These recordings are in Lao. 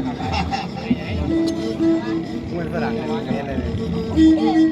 ມັນຝຣັ່ງແມ່ນເລີຍ.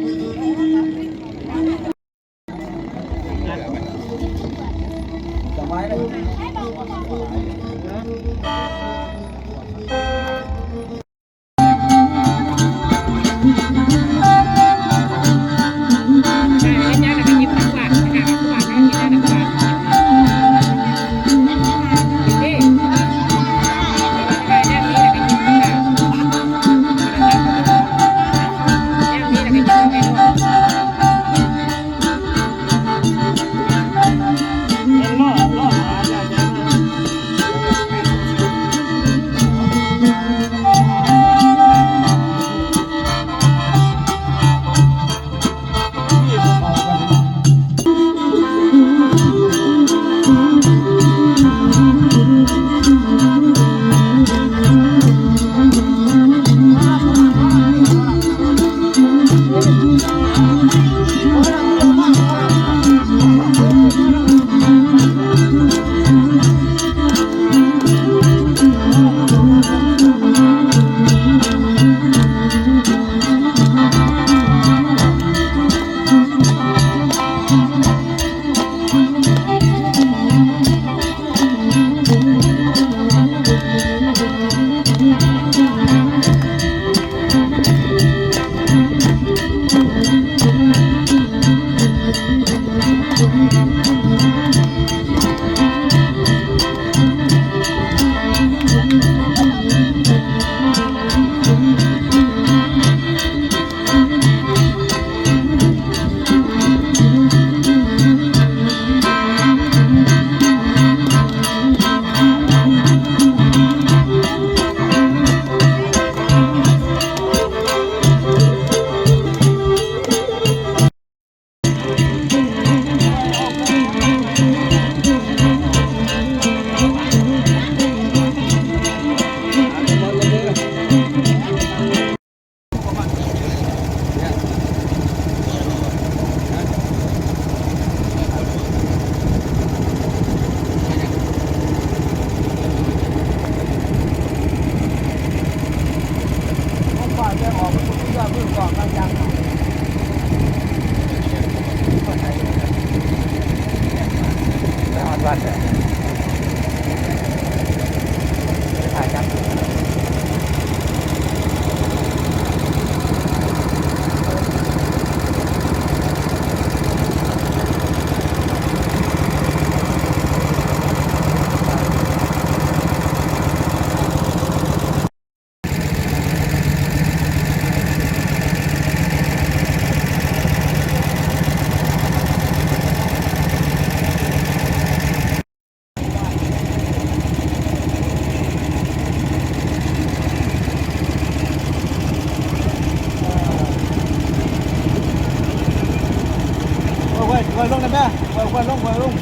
ຄ່ອຍໆ ຄ່ອຍລົງໄດ້ແມ ຄ່ອຍໆ ລົງ ຄ່ອຍລົງ.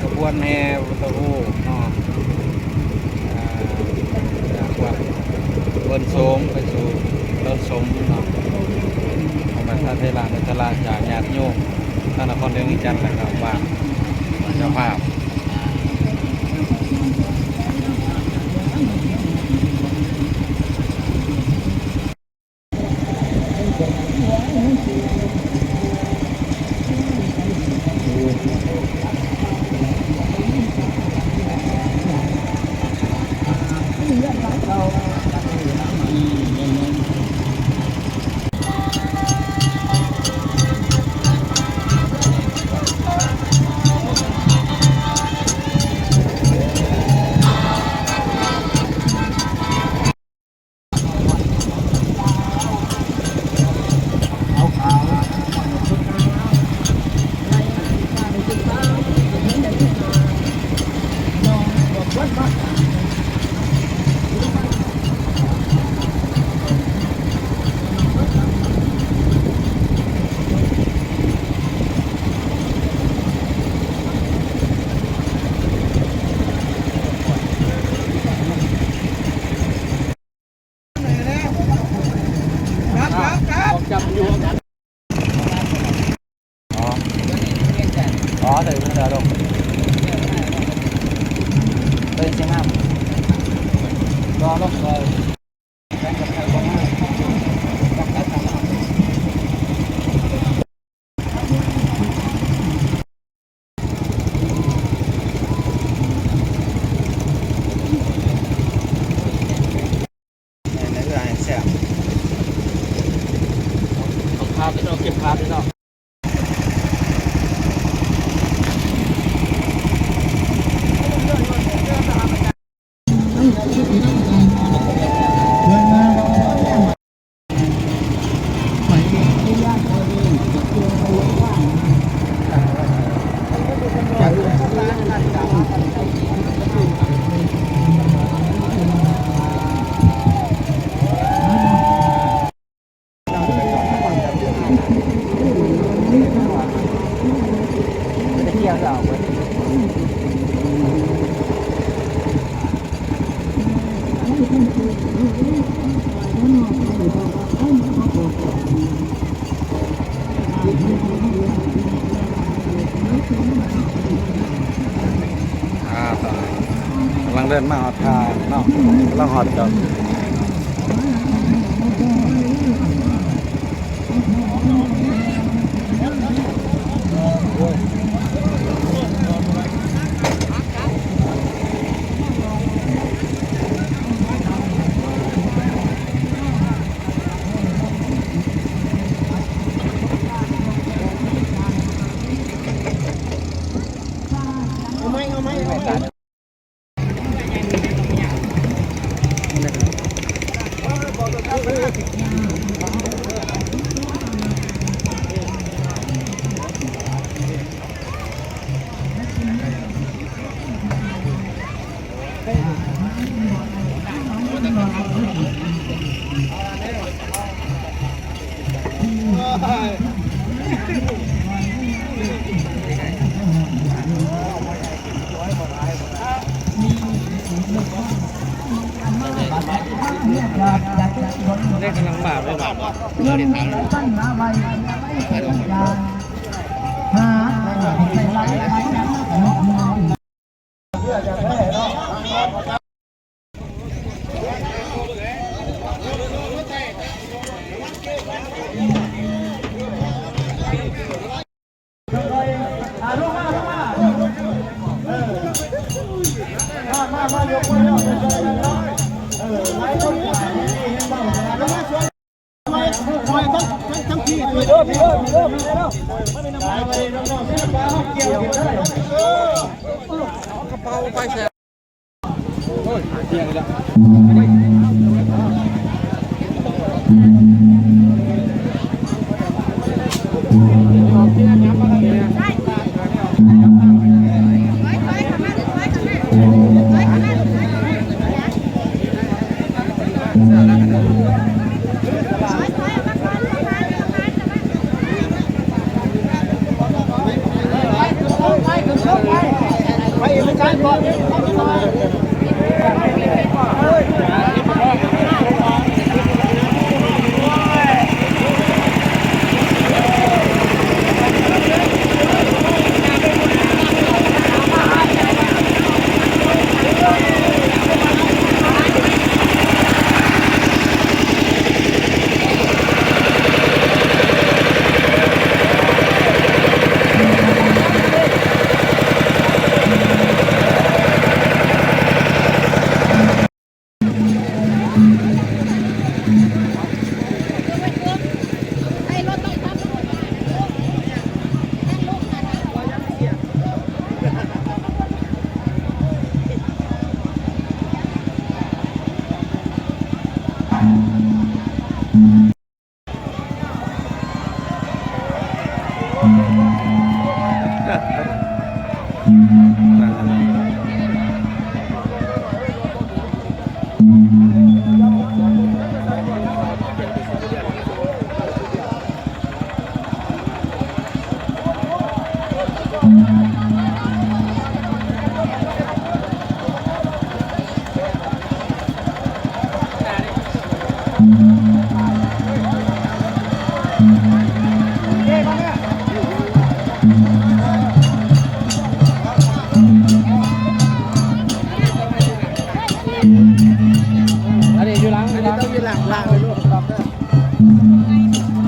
ຂະບວນແຫ່ພຸດທະຮູບເນາະ ອ່າ ຈາກວັດເພິ່ນໂສງໄປສູ່ເພິ່ນສົມເນາະ ຂອງບັນດາເຖລະນຸດເຖລະຈາກຍາດໂຍມທາງນະຄອນຫຼວງວຽງຈັນ ແລະກະບ້ານເຈົ້າພາບ. ເອົາຂາວ ອໍ ເດີ ເດີລົງ ເດີຊິງາມ ລໍລົງເດີ. ແມ່ນເດີ ເຮືອແຫ້ງແຊບ ເອົາພາບເດີ ເກັບພາບເດີເນາະ. ອ່າ ກຳລັງເດີນມາຮອດທ່າເນາະ ກຳລັງຮອດຈອດ. ເອົາໃໝ່ ເອົາໃໝ່ ເອົາໃໝ່. ເດ້ກຳລັງມາເລີຍເນາະ ເອີ ໄດ້ຖາມ.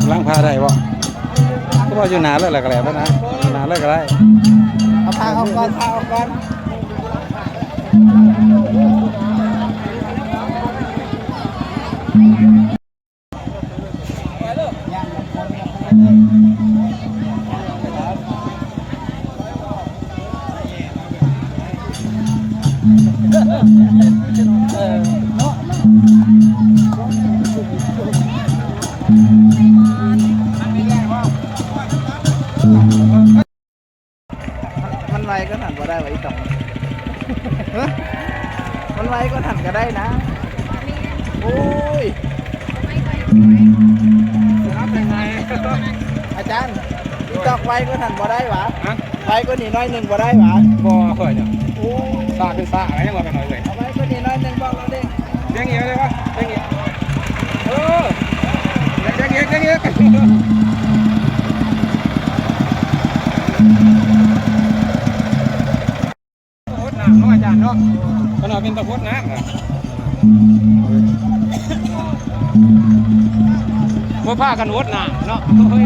ຫຼັງພາໄດ້ບໍ່? ຄືວ່າຢູ່ໜ້າເລີຍລະກະແລ້ວນະ ໜ້າເລີຍກະໄດ້. ເອົາພາອອກກ່ອນ ພາອອກກ່ອນ. ມັນໄວກວ່ານັ້ນບໍ່ໄດ້ຫວາ ອີ່ຕອງ? ຮະ? ມັນໄວກວ່ານັ້ນກະໄດ້ນະ. ໂອ້ຍ ອາຈານ ອີ່ຕອງໄວກວ່ານັ້ນບໍ່ໄດ້ຫວາ? ຮະ? ໄວກວ່ານີ້ໜ້ອຍໜຶ່ງບໍ່ໄດ້ຫວາ? ບໍ່ ຂ້ອຍເນາະ. ໂອ້ຍ ສາກຄືສາກ ຍັງວ່າກັນໜ້ອຍເວີຍ. ເອົາໄວກວ່ານີ້ໜ້ອຍໜຶ່ງບອກລາວເດ້. ເດ້ງອີກເລີຍວະ ເດ້ງອີກ. ເອີ ເດ້ງອີກ ເດ້ງອີກ. ຫົດນ້ຳເນາະອາຈານເນາະ. ເພິ່ນວ່າເປັນຕາຫົດນ້ຳ ບໍ່ພາກັນຫົດນ້ຳເນາະ. ໂອ້ຍ.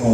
ເອີ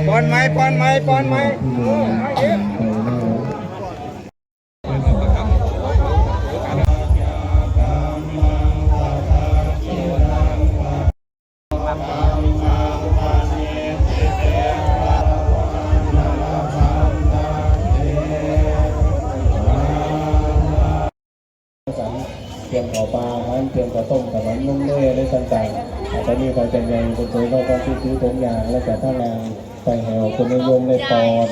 ປ້ອນໄມ້ ປ້ອນໄມ້ ປ້ອນໄມ້ ເອີ ມາອີກ. ຕຽມເຂົ້າປາອາຫານ ຕຽມເຂົ້າຕົ້ມຂະໜົມນົມເນຍ ອະໄລຕ່າງໆ ອາດຈະມີພະຈັນໃຫຍ່ເປັນໂຕເຂົ້າຂອງພິທີຖົງຫຍ້າ ແລະກະທາງນາງໄປແຫ້ວຄົນນິຍົມໄດ້ກ່ອນ.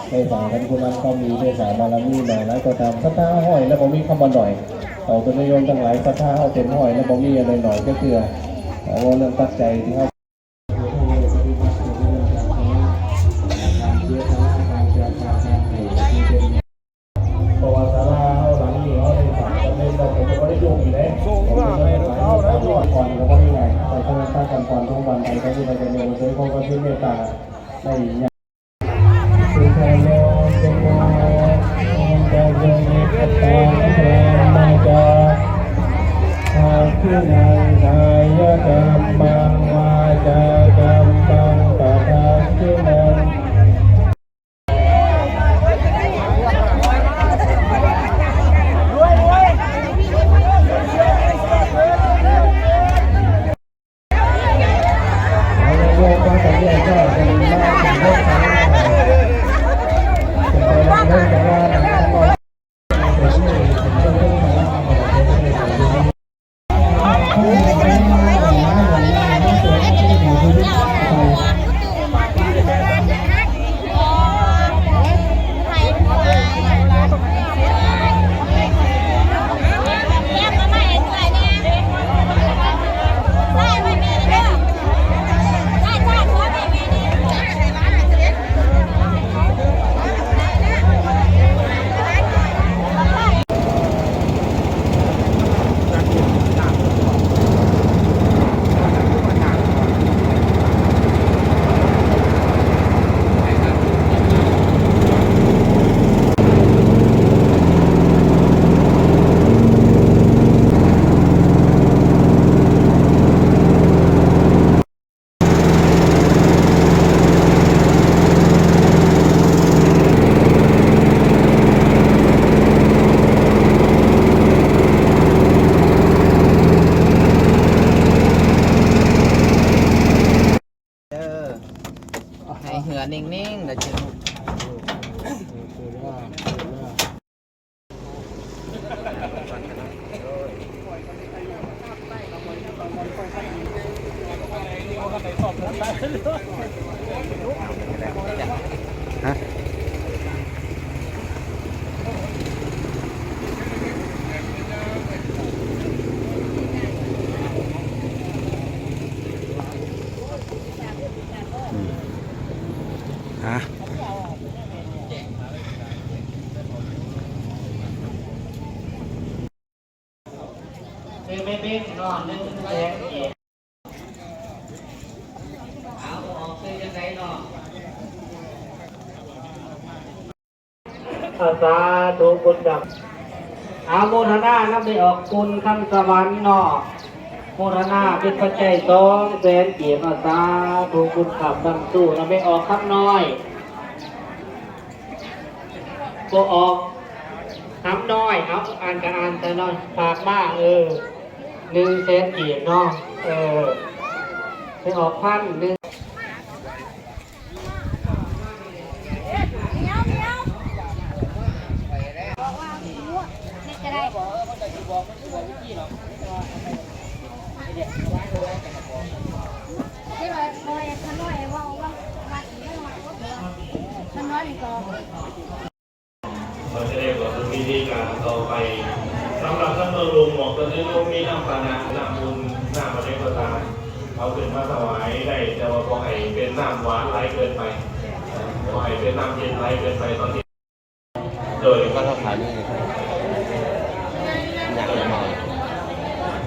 ໄດ້ສ້າງກັນຄຸນງາມຄວາມດີ ໄດ້ສ້າງບາລະມີມາຫຼາຍກໍຕາມ, ສັດທາເຮົາຮ້ອຍແລ້ວບໍ່ມີຄຳວ່າໜ້ອຍ. ເອົາຕົວຍາດໂຍມທັງຫຼາຍ, ສັດທາເຮົາເຕັມຮ້ອຍແລ້ວບໍ່ມີອັນໃດໜ້ອຍຈັກເທື່ອ. ເອົາເວົ້າເລື່ອງປັດໄຈທີ່ເຮົາ ເພາະວ່າສາລາເຮົາຫຼັງນີ້ເຮົາໄດ້ສ້າງສຳເລັດແລ້ວ ກໍບໍ່ໄດ້ຍົກອີກເດ້. ສົ່ງມາໃຫ້ເຮົາໄດ້ ກ່ອນກໍບໍ່ໄດ້ງ່າຍ, ແຕ່ເພິ່ນພາກັນກ່ອນສອງວັນ ໃຫ້ເຂົາຢູ່ໃນການເມືອງເຊີນຂອງພະສິເມດຕາໄດ້ຍາກ. ທັກຂະນາຍກຳມັງ ວາຈາກຳມັງ ປະທັກຂະນາຍ ເດີ ໃຫ້ເຮືອເໜັງໆ ແລ້ວຈຶ່ງ ຮະ? ອືມ ຮະ? ຊື່ແມ່ເບັ້ງເນາະ ໜຶ່ງແສນກີບ. ເອົາ ອອກຊື່ຈັ່ງໃດເນາະ? ອາ ສາທຸບຸນນຳ. ອາ ໂມທະນານຳແມ່ອອກ ຄຸນຄຳສະຫວັນເນາະ ໂມທະນາເປັນປັດໄຈສອງແສນກີບເນາະ. ສາທຸບຸນນຳນຳສູ່ນຳແມ່ອອກ ຄຳນ້ອຍ. ບໍ່ອອກ ຄຳນ້ອຍ ເອົາ ອ່ານກໍອ່ານຊະເນາະ ຝາກມາ ເອີ ໜຶ່ງແສນກີບເນາະ ເອີ ໄປອອກພັນໜຶ່ງ. ເຮົາຈະໄດ້ເຂົ້າສູ່ພິທີການຕໍ່ໄປ. ສຳລັບທັງເມືອງລຸງໝອກ ກໍຄືບໍ່ມີນ້ຳປານະ ນ້ຳອຸ່ນ ນ້ຳອັນໃດກໍຕາມ ເອົາຂຶ້ນມາຖວາຍໄດ້ ແຕ່ວ່າບໍ່ໃຫ້ເປັນນ້ຳຫວານຫຼາຍເກີນໄປ ບໍ່ໃຫ້ເປັນນ້ຳເຢັນຫຼາຍເກີນໄປຕອນນີ້. ໂດຍ ກໍຕ້ອງຖາມນີ້ ຢາກມາ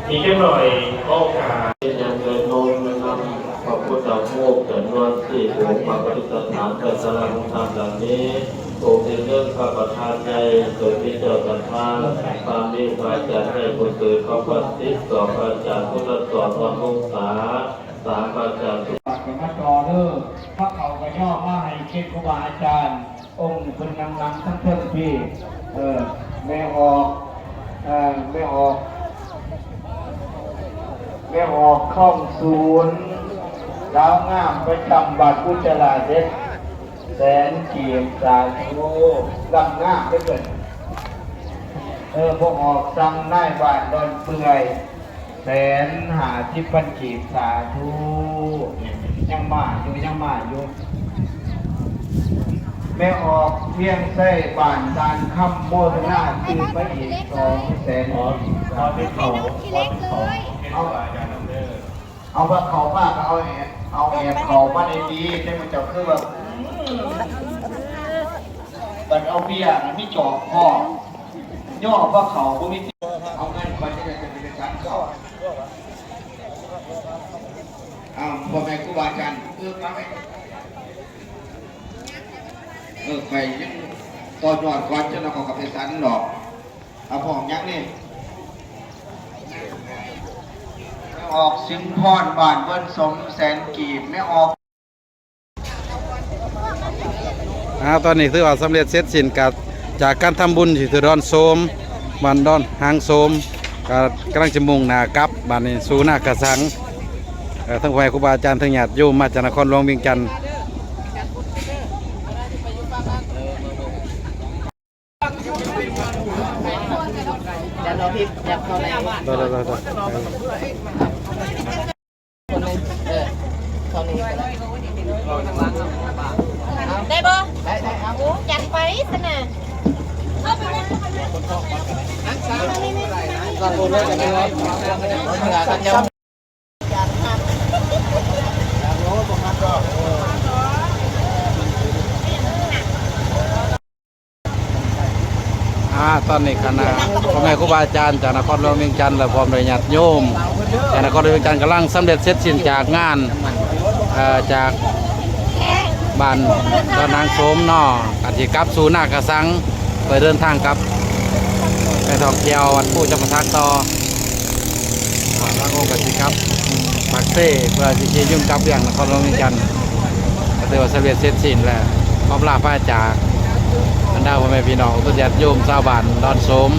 ອີກຈັກໜ້ອຍໂອກາດ ເປັນຫຍັງເກີດໂນມນຳພະພຸດທະຮູບຈຳນວນສີ່ອົງມາປະດິດສະຖານໄວ້ສາລາຂອງທ່ານດັ່ງນີ້. ອົງທີໜຶ່ງ ພະປະທານໃຫຍ່ ສົມເດັດເຈົ້າທັດທາ ພະມີພະອາຈານໃຫຍ່ຜູ້ເກີດ ພະປະສິດ ສອງ ພະອາຈານພຸດທະສອນ ທອນວົງສາ ສາມ ພະອາຈານສຸ ມາຕໍ່ເດີ ພະເຂົາກໍຍໍມາໃຫ້ເຄດຄູບາອາຈານ ອົງເພິ່ນນາງຫຼັງທັງເທິງພີ້ ເອີ ແມ່ອອກ ເອີ ແມ່ອອກ ແມ່ອອກຄອງສູນ ສາວງາມປະຈຳບ້ານກຸດຈະລາເດັດ ແສນກີບ ສາທຸ ລຳງາມເດີເພິ່ນ ເອີ ບໍ່ອອກສັ່ງນາຍບ້ານດອນເປື່ອຍ ແສນຫ້າສິບພັນກີບ ສາທຸ ຍັງມາຢູ່ ຍັງມາຢູ່. ແມ່ອອກວຽງໄຊ ບ້ານດານຄຳ ໂມທະນາຕື່ມໄປອີກສອງແສນກີບ. ເອົາ ເອົາພາເຂົ້າມາກໍເອົາແອບ ເອົາແອບເຂົ້າມາໄດ້ດີ ແຕ່ໝູ່ເຈົ້າຄືວ່າ ບັດເອົາເບຍນະມີຈອກພ້ອມ ຍໍພາເຂົ້າບໍ່ມີ ເອົາເງິນໄປຈະໄດ້ໄປສັນເຂົ້າ. ອ້າວ ພໍ່ແມ່ຄູບາອາຈານ ເອີ ຟັງໄວ້ ເອີ ຂ້ອຍຍັງຕໍ່ຍອດກ່ອນ ຈັ່ງນັ້ນຂ້ອຍກໍໄປສັນດອກ. ອາ ພ້ອມຫຍັງນີ້? ແມ່ອອກສິງພອນ ບ້ານເວີນສົມແສນກີບ ແມ່ອອກ. ອາ ຕອນນີ້ຖືວ່າສຳເລັດເສັດສິ້ນ ກະຈາກການທຳບຸນທີ່ດອນໂສມ ບ້ານດອນຫາງໂສມ ກະກຳລັງຈະມຸ່ງໜ້າກັບບາດນີ້ສູ່ນາກະສັງ. ເອີ ທັງພໍ່ແມ່ຄູບາອາຈານ ທັງຍາດໂຍມມາຈາກນະຄອນຫຼວງວຽງຈັນ. ຈານອາທິດ ຍັບເຂົ້າໃນ ໄດ້ ໄດ້ ໄດ້ ໄດ້ ເອີ ເຂົ້ານີ້ ໄດ້ບໍ່? ໄດ້ ໄດ້ ເອົາ ໂອ້ ຈັດໄປຊັ້ນນະ ເຂົ້າໄປເລີຍ ທາງຊ້າຍ ທາງຂວາ ທາງເຈົ້າ. ອາ ຕອນນີ້ຄະນະພໍ່ແມ່ຄູບາອາຈານຈາກນະຄອນຫຼວງວຽງຈັນ ແລະ ພ້ອມດ້ວຍຍາດໂຍມຈາກນະຄອນຫຼວງວຽງຈັນ ກຳລັງສຳເລັດເສັດສິ້ນຈາກງານ ເອີ ຈາກບ້ານດອນນາງໂສມເນາະ ກະຊິກັບສູ່ນາກະສັງ ເພື່ອເດີນທາງກັບໄປທ່ອງທ່ຽວວັດພູຈຳປາສັກຕໍ່. ອ່າ ລາວກໍຊິກັບປາກເຊ ເພື່ອຊິຂີ່ຍົນກັບວຽງນະຄອນຫຼວງວຽງຈັນ ກໍຖືວ່າສຳເລັດເສັດສິ້ນແລ້ວ. ຄວາມລາພາຈາກບັນດາພໍ່ແມ່ພີ່ນ້ອງ ອຸປະຖາກຍາດໂຍມຊາວບ້ານດອນໂສມ.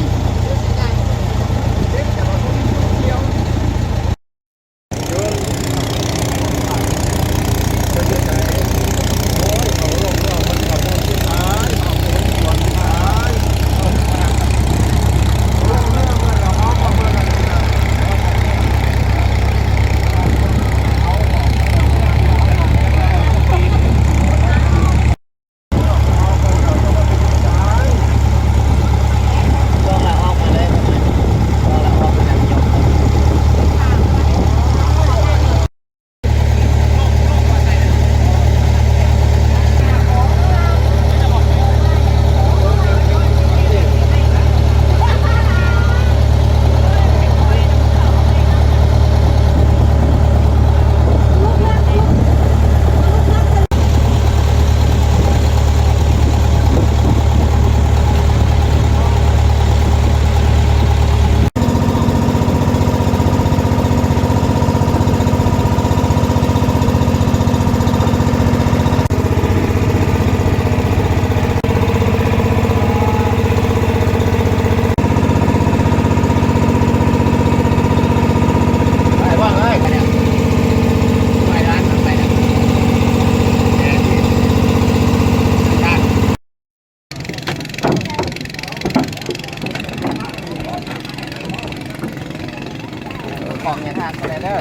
ຂອງຢ່າທາດເຂົາແດ່ເດີ.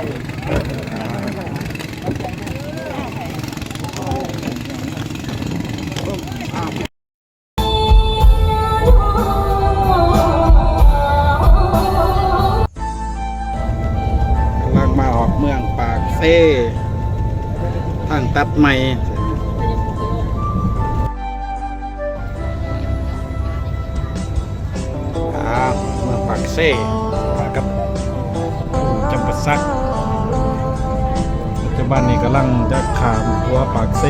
ກຳລັງມາຮອດເມືອງປາກເຊ ທາງຕັດໃໝ່. ອ່າ ເມືອງປາກເຊ ມາກັບ ຈຳປາສັກ. ປັດຈຸບັນນີ້ກຳລັງຈະຂ້າມຂົວປາກເຊ.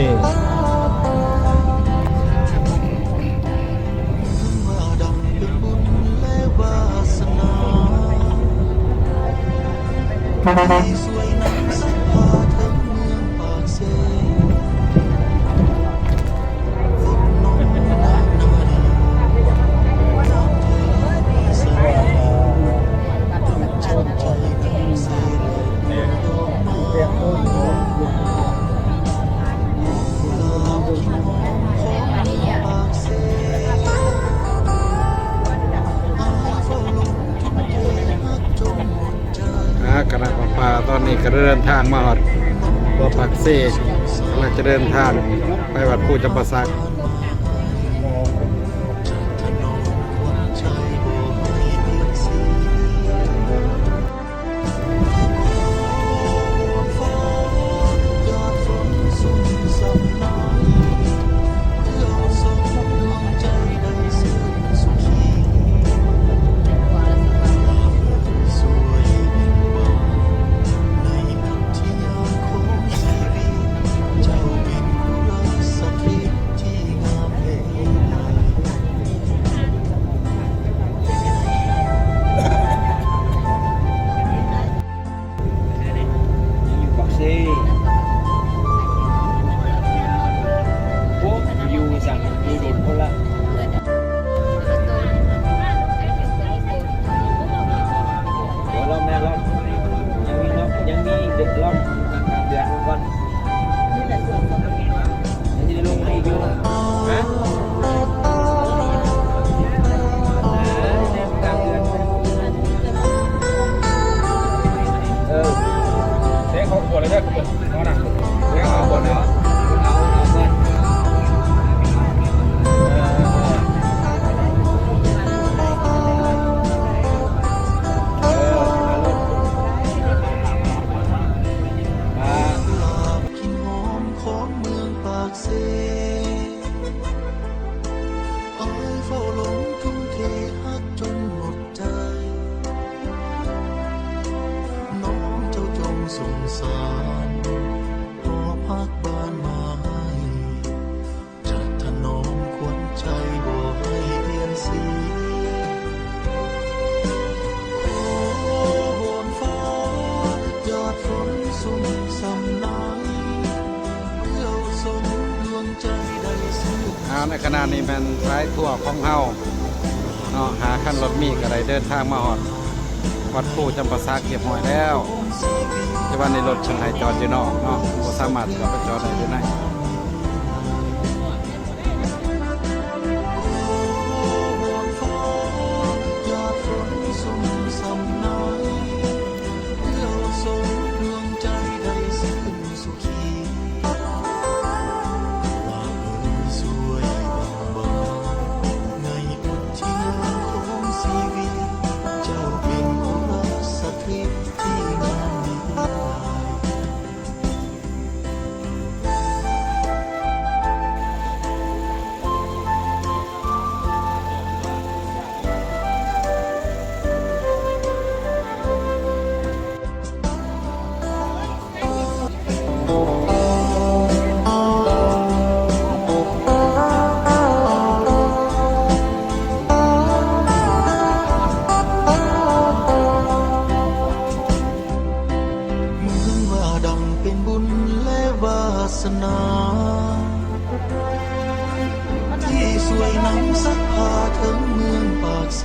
ອ່າ ຄະນະຜ້າປ່າຕອນນີ້ກໍໄດ້ເດີນທາງມາຮອດວັດປາກເຊ ກຳລັງຈະເດີນທາງໄປວັດພູຈຳປາສັກ. ຂະນະນີ້ແມ່ນສາຍທົວຂອງເຮົາເນາະ ຫ້າຄັນລົດມີກໍໄດ້ເດີນທາງມາຮອດວັດພູຈຳປາສັກຮຽບຮ້ອຍແລ້ວ. ແຕ່ວ່າໃນລົດເພິ່ນໃຫ້ຈອດຢູ່ນອກເນາະ ບໍ່ສາມາດເຂົ້າໄປຈອດໄດ້ຢູ່ໃນ. ເມືອງວ່າດັ່ງເປັນບຸນ ແລະ ວາສະໜາ ທີ່ຊ່ວຍນຳສັກພາເຖິງເມືອງປາກເຊ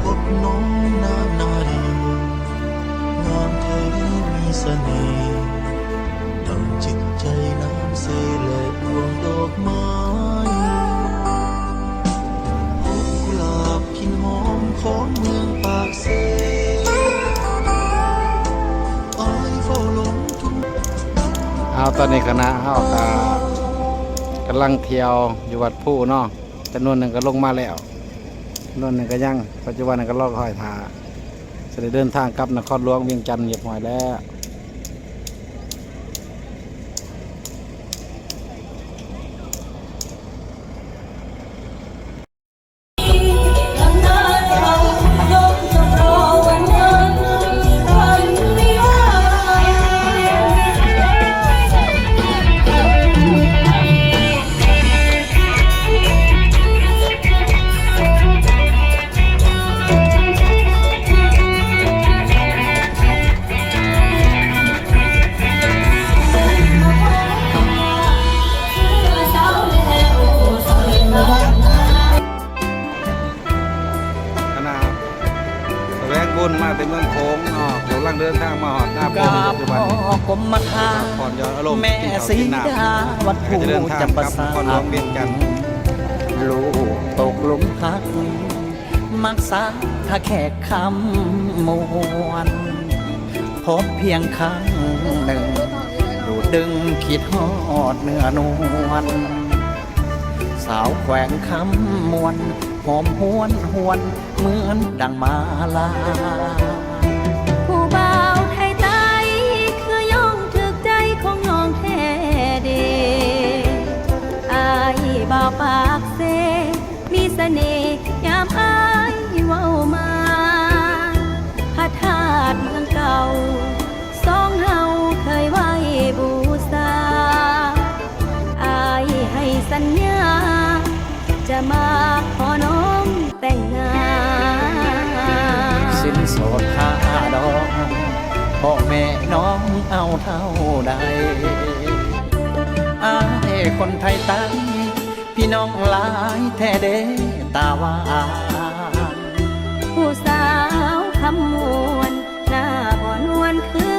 ພົບນ້ອງນາງນາລີ ງາມແທ້ມີສະເໜ່ ດັ່ງຈິດໃຈນາງເຊ ແລະ ດວງດອກໄມ້ ພົບກຸຫຼາບກິ່ນຫອມຂອງເມືອງປາກເຊ ອ້າຍເຝົ້າຫຼົງທຸນ. ເອົາ ຕອນນີ້ຄະນະເຮົາກະກຳລັງທ່ຽວຢູ່ວັດພູເນາະ ຈຳນວນໜຶ່ງກໍລົງມາແລ້ວ ຈຳນວນໜຶ່ງກໍຍັງ ປັດຈຸບັນກໍລໍຄອຍຖ້າ ຈະໄດ້ເດີນທາງກັບນະຄອນຫຼວງວຽງຈັນຮຽບຮ້ອຍແລ້ວ. ຄະນະສະແຫວງບຸນມາແຕ່ເມືອງໂຂງເນາະ ກຳລັງເດີນທາງມາຮອດນາໂພນ ປັດຈຸບັນ ພັກຜ່ອນຢ່ອນອາລົມ ກິນເຂົ້າກິນນ້ຳ ກໍຈະເດີນທາງກັບນະຄອນຫຼວງວຽງຈັນ. ລູກຕົກຫຼົງຮັກ ມັກສາຖ້າແຂກຄຳມ່ວນ ພົບພຽງຄັ້ງໜຶ່ງ ດູດດຶງຄິດຮອດເນື້ອນວນ ສາວແຂວງຄຳມ່ວນ ຫອມຫວນຫວນເໝືອນດັ່ງມາລາ ຜູ້ບ່າວໄທໃຕ້ ຄືຢອງຖືກໃຈຂອງນ້ອງແທ້ເດ ອ້າຍບ່າວປາກເຊ ມີສະເໜ່ຍາມອ້າຍເວົ້າມາ ພະທາດເມືອງເກົ່າ ສອງເຮົາເຄີຍໄຫວ້ບູຊາ ອ້າຍໃຫ້ສັນຍາ ຈະມາຂໍນ້ອງແຕ່ງງານ ສິນໂສດຄ່າດອງ ພໍ່ແມ່ນ້ອງເອົາເທົ່າໃດ ອ້າຍຄົນໄທໃຕ້ ພີ່ນ້ອງຫຼາຍແທ້ເດຕາຫວານ ຜູ້ສາວຄຳມ່ວນ ໜ້າອ່ອນຫວນຄື